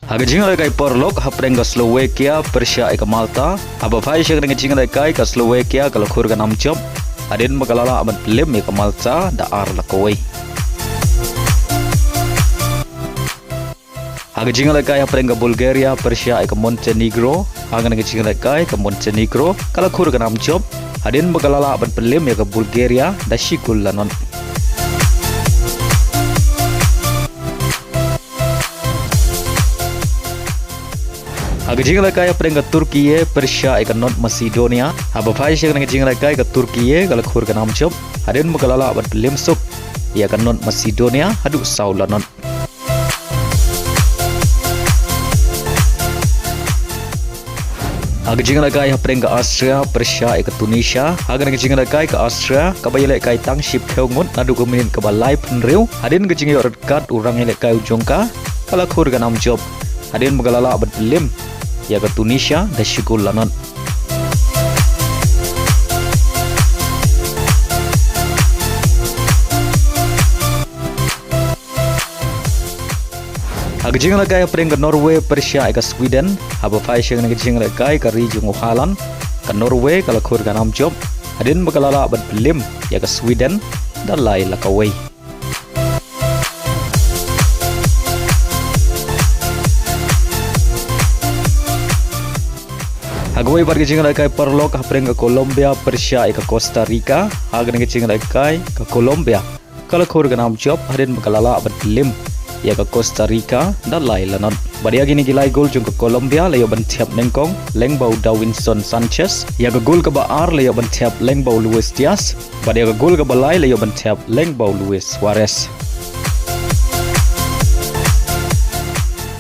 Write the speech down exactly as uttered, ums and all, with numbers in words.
Ha ka jingïalehkai paralok hapdeng ka Slovakia pyrshah ïa ka Malta. Haba phai sha kane ka jingïalehkai ka Slovakia ka la khur ka nam jop hadien ba ka la lah ban pynliem ïa ka Malta da ar la kawei. Ha ka jingïalehkai hapdeng ka Bulgaria pyrshah ïa ka Montenegro. Ha kane ka jingïalehkai ka Montenegro ka la khur ka nam jop hadien ba ka la lah ban pynliem ïa ka Bulgaria da shi gol la nod. Ha ka jingïalehkai hapdeng ka Turkey pyrshah ïa ka North Macedonia. Haba phai sha kane ka jingïalehkai ka Turkey ka la khur ka nam jop hadien ba ka la lah ban pynliem suk ïa ka North Macedonia haduh saw la nod. Ha ka jingïalehkai hapdeng ka Austria pyrshah ïa ka Tunisia. Ha kane ka jingïalehkai ka Austria kaba ïalehkai tang shiphew ngut naduh ka minit kaba laiphew hynriew hadien ka jingïoh red card u rangïalehkai u jong ka, ka la khur ka nam jop hadien ba ka la lah ban pynliem ïa ka Tunisia da shi gol la nod. Ha ka jingïalehkai hapdeng ka Norway pyrshah ïa ka Sweden. Haba phai sha kane ka jingïalehkai ka ri jong u Haaland, ka Norway ka la khur ka nam jop hadien ba ka la lah ban pynliem ïa ka Sweden da lai la kawei. Ha kawei pat ka jingïalehkai paralok hapdeng ka Colombia pyrshah ïa ka Costa Rica. Ha kane ka jingïalehkai ka Colombia ka la khur ka nam jop hadien ba ka la lah ban pynliem ïa ka Costa Rica da lai la nod. Bad ïa kine ki lai gol jong ka Colombia la ïoh ban thep nyngkong lyngba u Davinson Sanchez. Ïa ka gol kaba ar la ïoh ban thep lyngba u Luis Diaz. Bad ïa ka gol kaba lai la ïoh ban thep lyngba u Luis Suarez.